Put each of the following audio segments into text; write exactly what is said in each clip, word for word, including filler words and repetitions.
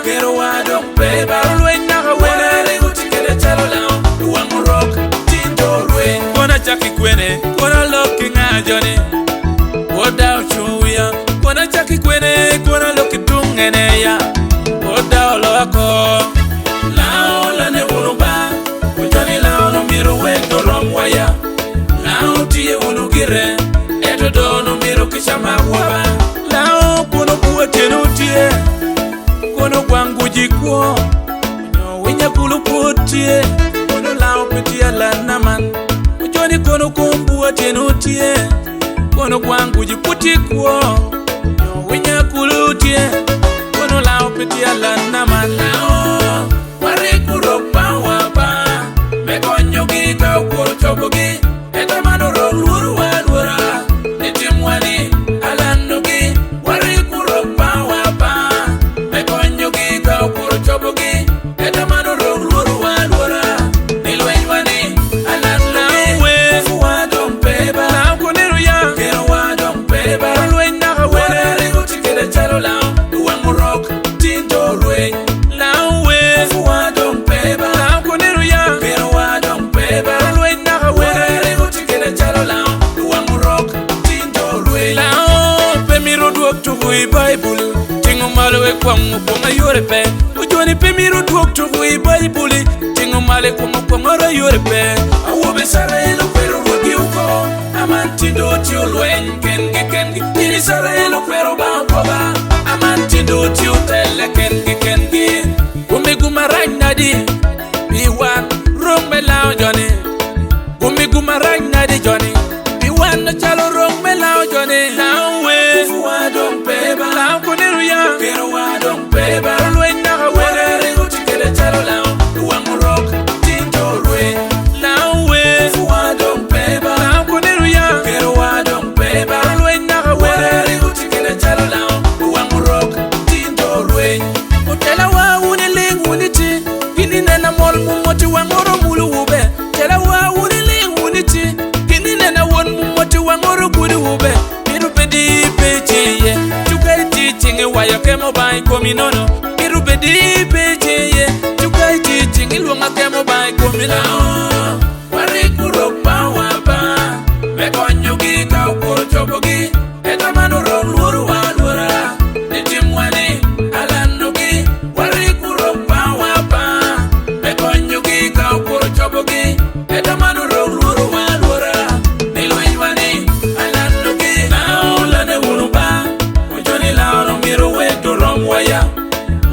Kero wa dong pe ba. Lweny naka wene. Wene ri uti kede chalo lao. Wang rok. Tinto lweny. Kona chaki kwene. Kona loki nga joni. Oda uchuya. Kona chaki kwene. Kona loki tungene ya. Oda oloko. Lao lane unu ba. Ujoni lao no miro wek dorom waya. Lao tiye unu gire. Eto dono miro kichama waba. Lao kono buwa tenu tiye. Kono gwangu jikwo. Nyo winya kulu putie. Kono lao pitia la naman. Ujoni kono kumbu atieno tie. Kono gwangu jiputi kwo. Nyo winya kulu tie. Kono lao pitia la naman. Lao. Wari kuro pa wa pa. Me konyo gi ka kuro chobo gi. Eta mano ro luoro wa luora. Itim wani. Alando gi. Wari kuro pa wa pa. Me konyo gi ka kuro chobo gi. Eta mano ro luoro wa luora. Ni lweny wani. Alando gi. Nawe. Fu wa dong pe ba. Nawe kuniru ya. Kero wa dong pe ba. Lweny naka wene. Wari uti kede chalo lao. Wang rok. Tinto lweny. Lawe. Fu wa dong pe ba. Law kuniru ya. Kero wa dong pe ba. Lweny naka wene. Wene ri uti kede chalo law. Wang rok. Tinto lweny. Law pe miro duok tugu i Baibul. Ting'o malo e kwong kwong ayore pe. Ujoni pe miro duok tugu i Baibul. Ting'o malo e kwong kwong ayore pe. Awo be sara elo kwero rugi uko. Aman tindo ti olweny kengi kengi. Ini sara elo kwero ba koba. Aman tindo ti otele kengi kengi. Gumi guma rany nadi. Bi wan rong me lao joni. Gumi guma rany nadi joni. Bi wan na chalo rong me lao joni. Lao we. Fu wa dong pe ba. Lao kuniru ya. Kero wa dong pe ba. Lweny naka wene. Wene ri uti kede chalo lao. Wang rok. Tinto lweny. Lawe. Fu wa dong pe ba. Law kuniru ya. Kero wa dong pe ba. Lweny naka wene. Wene ri uti kede chalo lao. Wang rok. Tinto lweny. Utela wa uni ling uni ti. Gini nena mol mumoti wang oro mulu ube. Tela wa uni ling uni ti. Gini nena won mumoti wang oro gudi ube. Miru bedi peche ye. Chuka iti chingi waya kemo bai komi nono. Miru bedi peche ye. Chuka iti chingi luonga kemo bai komi nono. Wari kuro pa wa pa. Me konyo gi ka kuro chobo gi. Eta mano ro luoro wa luora. Itim wani. Alando gi. Wari kuro pa wa pa. Me konyo gi ka kuro chobo gi. Eta mano ro luoro wa luora. Ni lweny wani. Alando gi. Lao lane unu ba. Ujoni lao no miro we dorom waya.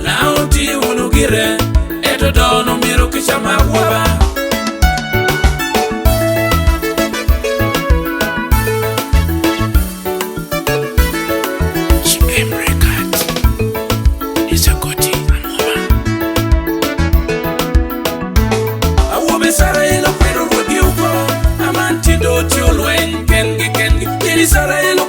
Lao ti unu gire. Eto dono miro kichama waba. G M Records. Isa Koti Amova. Awo be sara elo kwero rugi uko. Aman tindo ti olweny kengi kengi. Ini sara elo